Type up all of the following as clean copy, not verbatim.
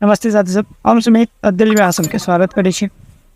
नमस्ते साथी सब, हम सुमित दिल्ली में अहाँ सबके स्वागत करै छी।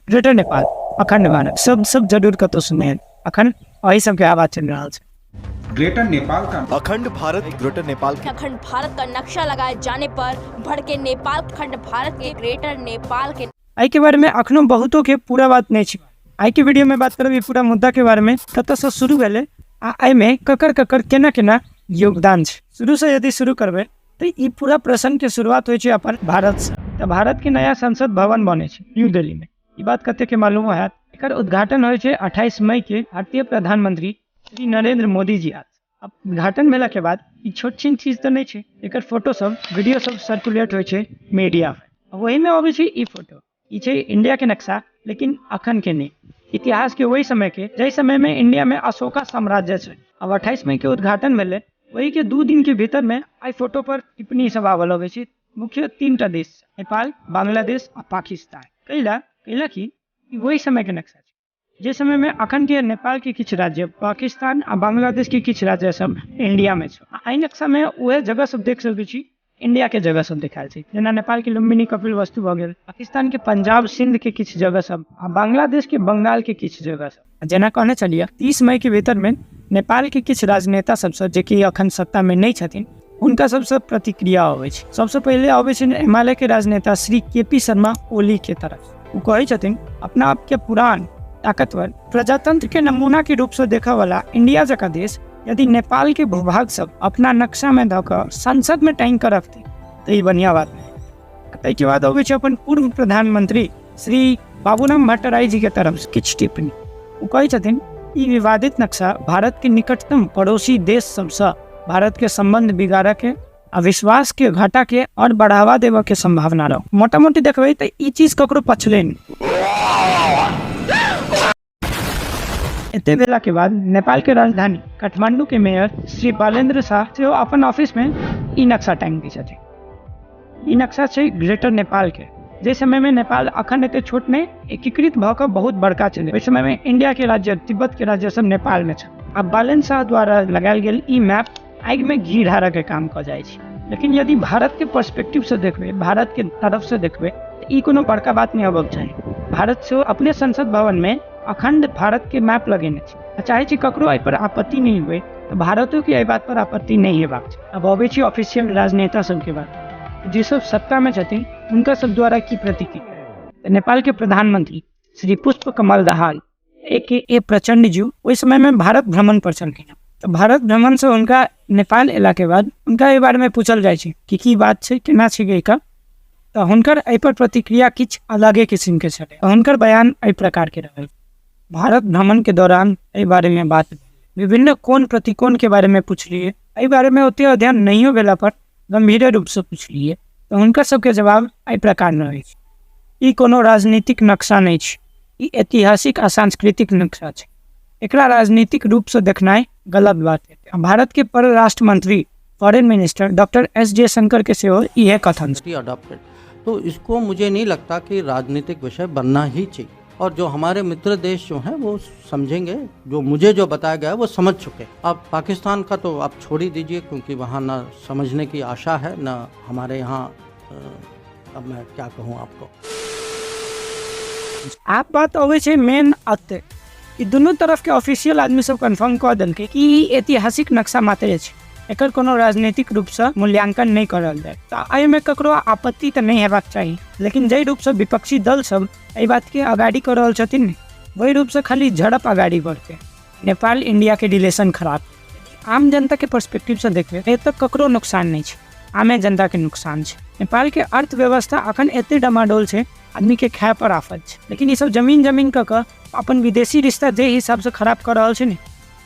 ग्रेटर नेपाल, अखंड भारत सब सब जरूर कतौ सुने। अखन अही सबके आवाज चलि रहल छै। ग्रेटर नेपाल का अखंड भारत, ग्रेटर नेपाल के अखंड भारत का नक्शा लगाए जाने पर भड़के नेपाल। अखंड भारत के ग्रेटर नेपाल के एहि के बारे में अखनो बहुतो के पूरा बात नहीं छै। आइ के वीडियो में बात करब ई पूरा मुद्दा के बारे में, कतऽ से शुरू भेलै आ एहिमे ककर ककर केना केना योगदान छै। शुरू से यदि शुरू करबै तऽ ई पूरा प्रश्न के शुरुआत होइ छै अपन भारत से। तऽ भारत के नया संसद भवन बनै छै न्यू दिल्ली में, ई बात कते के मालूम हैत। एकर उद्घाटन होइ छै 28 मई के भारतीय प्रधानमंत्री श्री नरेंद्र मोदी जी हाथ। अब उद्घाटन भेला के बाद ई छोट छिन चीज तऽ नहि छै, एकर फोटो सब वीडियो सब सर्कुलेट होइ छै मीडिया में। वही में अबै छै ई फोटो। ई छै इंडिया के नक्शा, लेकिन अखन के नहि, इतिहास के वही समय के, जाहि समय में इंडिया में अशोका साम्राज्य छै। अब 28 मई के उद्घाटन भेलै, वही के 2 दिन के भीतर में एहि फोटो पर टिप्पणी सब आबऽ लगै छै। मुख्य 3टा देश, नेपाल, बांग्लादेश आ पाकिस्तान। कैला कैला कि ई वही समय के नक्शा छै जे समय में अखन के नेपाल के किछु राज्य, पाकिस्तान आ बांग्लादेश के किछु राज्य सब इंडिया में छै। आ एहि नक्शा में उएह जगह सब देख सकै छी, इंडिया के जगह सब देखायल छै, जेना नेपाल के लुम्बिनी कपिल वस्तु भऽ गेल, पाकिस्तान के पंजाब सिंध के किछु जगह सब आ बांग्लादेश के बंगाल के किछु जगह सब। जेना कहने छलियै, 30 मई के भीतर में नेपाल के किछु राजनेता सबसँ, जे कि अखन सत्ता में नहि छथिन, हुनका सबसँ प्रतिक्रिया अबै छै। सबसँ पहिले अबै छै एमाले के राजनेता श्री के पी शर्मा ओली के तरफ। ओ कहै छथिन, अपना आपके पुरान ताकतवर प्रजातंत्र के नमूना के रूप से देखऽ वाला इंडिया जकाँ देश यदि नेपाल के भूभाग सब अपना नक्शा में धऽ कऽ संसद में टांगि कऽ रखतै तऽ ई बढ़िया बात नहि। ताहिके बाद अबै छै अपन पूर्व प्रधानमंत्री श्री बाबूराम भट्टराई जी के तरफ से किछु टिप्पणी। ओ कहै छथिन, ई विवादित नक्शा भारत के निकटतम पड़ोसी देश सबसँ भारत के संबंध बिगाड़ऽ के आ विश्वास के घाटा के और बढ़ावा देबऽ के संभावना रह। मोटा मोटी देखबै तऽ ई चीज ककरो पछले नहि। एते भेला के बाद नेपाल के राजधानी काठमांडू के मेयर श्री बालेंद्र शाह सेहो अपन ऑफिस में ई नक्शा टांगि दै छथिन। ई नक्शा छै ग्रेटर नेपाल के, जाहि समय में नेपाल अखन एते छोट नहि, एकीकृत भऽ कऽ बहुत बड़का छलै। ओहि समय में इंडिया के राज्य, तिब्बत के राज्य सब नेपाल में छल। आब बालेंद्र शाह द्वारा लगायल गेल ई मैप आगि में घी ढारऽ के काम कऽ जाइ छै। लेकिन यदि भारत के पर्सपेक्टिव से देखबै, भारत के तरफ से देखबै, तऽ ई कोनो बड़का बात नहि होबक चाही। भारत सेहो अपने संसद भवन में अखंड भारत के मैप लगेने छै आ चाहै छै ककरो एहि पर आपत्ति नहि हुए, तऽ भारतो के एहि बात पर आपत्ति नहि हेबाक छै। आब अबै छी ऑफिशियल राजनेता सबके बात, जे सब सत्ता में छथिन, हुनका सब द्वारा की प्रतिक्रिया। तऽ नेपाल के प्रधानमंत्री श्री पुष्प कमल दाहाल ए के ए प्रचंड जी ओहि समय में भारत भ्रमण पर छलखिन। तऽ भारत भ्रमण से हुनका नेपाल अयला के बाद हुनका एहि बारे में पूछल जाइ छै कि की बात छै, केना छै एकर। तऽ हुनकर एहि पर प्रतिक्रिया किछु अलगे किस्म के छलै। हुनकर बयान एहि प्रकार के रहल, भारत भ्रमण के दौरान एहि बारे में बात, विभिन्न कोण प्रतिकोण के बारे में पूछलिए, एहि बारे में ओते अध्ययन नहियो भेला पर गंभीर रूप से पूछलिए, तऽ हुनकर सबके जवाब एहि प्रकार रहै छै। ई कोनो राजनीतिक नक्शा नहि छै, ई ऐतिहासिक आ सांस्कृतिक नक्शा छै। एकरा राजनीतिक रूप से देखनाइ गलत बात है। भारत के परराष्ट्र मंत्री, foreign minister doctor S Jaishankar के सेहो इहे कथन छै। अडॉप्टेड, तो इसको मुझे नहीं लगता कि राजनीतिक विषय बनना ही चाहिए। और जो हमारे मित्र देश जो हैं वो समझेंगे, जो मुझे जो बताया गया है वो समझ चुके। अब पाकिस्तान का तो आप छोड़ ही दीजिए, क्योंकि वहाँ ना समझने की आशा है ना हमारे यहाँ। अब मैं क्या कहूँ आपको। आब बात अबै छै मेन अते, ई दुनू तरफ के ऑफिशियल आदमी सब कंफर्म कऽ देलकै कि ई ऐतिहासिक नक्शा मात्र छै, एकर कोनो राजनीतिक रूपसँ मूल्यांकन नहि करल जाय। तऽ एहिमे ककरो आपत्ति तऽ नहि हेबाक चाही, लेकिन जाहि रूपसँ विपक्षी दल सब एहि बातके अगाड़ी कऽ रहल छथिन, ओहि रूपसँ खाली झड़प अगाड़ी बढ़तै, नेपाल इंडिया के रिलेशन खराब। आम जनता के पर्सपेक्टिव से देखबै एतऽ ककरो नुकसान नहि छै, आमे जनता के नुकसान छै। नेपाल के अर्थव्यवस्था अखन एते डमाडोल छै, आदमी के खाय पर आफत छै, लेकिन ई सब जमीन जमीन कऽ कऽ अपन विदेशी रिश्ता जे हिसाब से खराब कऽ रहल छै ने,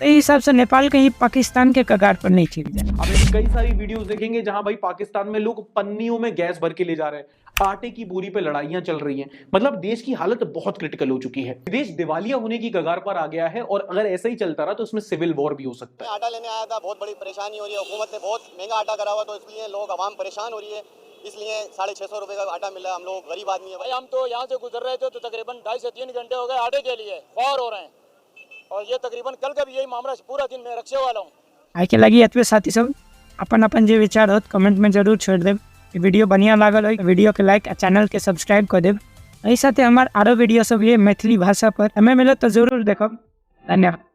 ताहि हिसाब से नेपाल कहीं पाकिस्तान के कगार पर नहीं चलि जाए। आप ऐसी कई सारी वीडियोस देखेंगे जहां भाई पाकिस्तान में लोग पन्नियों में गैस भर के ले जा रहे हैं, आटे की बोरी पे लड़ाइयां चल रही हैं। मतलब देश की हालत बहुत क्रिटिकल हो चुकी है, देश दिवालिया होने की कगार पर आ गया है और अगर ऐसा ही चलता रहा तो इसमें सिविल वॉर भी हो सकता है। आटा लेने आया था, बहुत बड़ी परेशानी हो रही है। हुकूमत ने बहुत महंगा आटा करा हुआ, तो इसलिए लोग अवाम परेशान हो रही है, इसलिए 650 रुपये का आटा मिला। हम लोग गरीब आदमी है भाई। हम तो यहाँ से गुजर रहे थे तो तकरीबन 2.5 से 3 घंटे हो गए आटे के लिए ख्वार हो रहे हैं, और ये तकरीबन कल का भी यही मामला, पूरा दिन मैं रक्शे वाला हूँ। आइ के लगी एतबे साथी सब, अपन अपन जे विचार होत कमेंट में जरूर छोड़ देब। ई वीडियो बढ़िया लागल हो, वीडियो के लाइक आ चैनल के सब्सक्राइब कर देब। एहि साथे हमार आरो वीडियो सब ये मैथिली भाषा पर हमें मिलत तो जरूर देखब। धन्यवाद।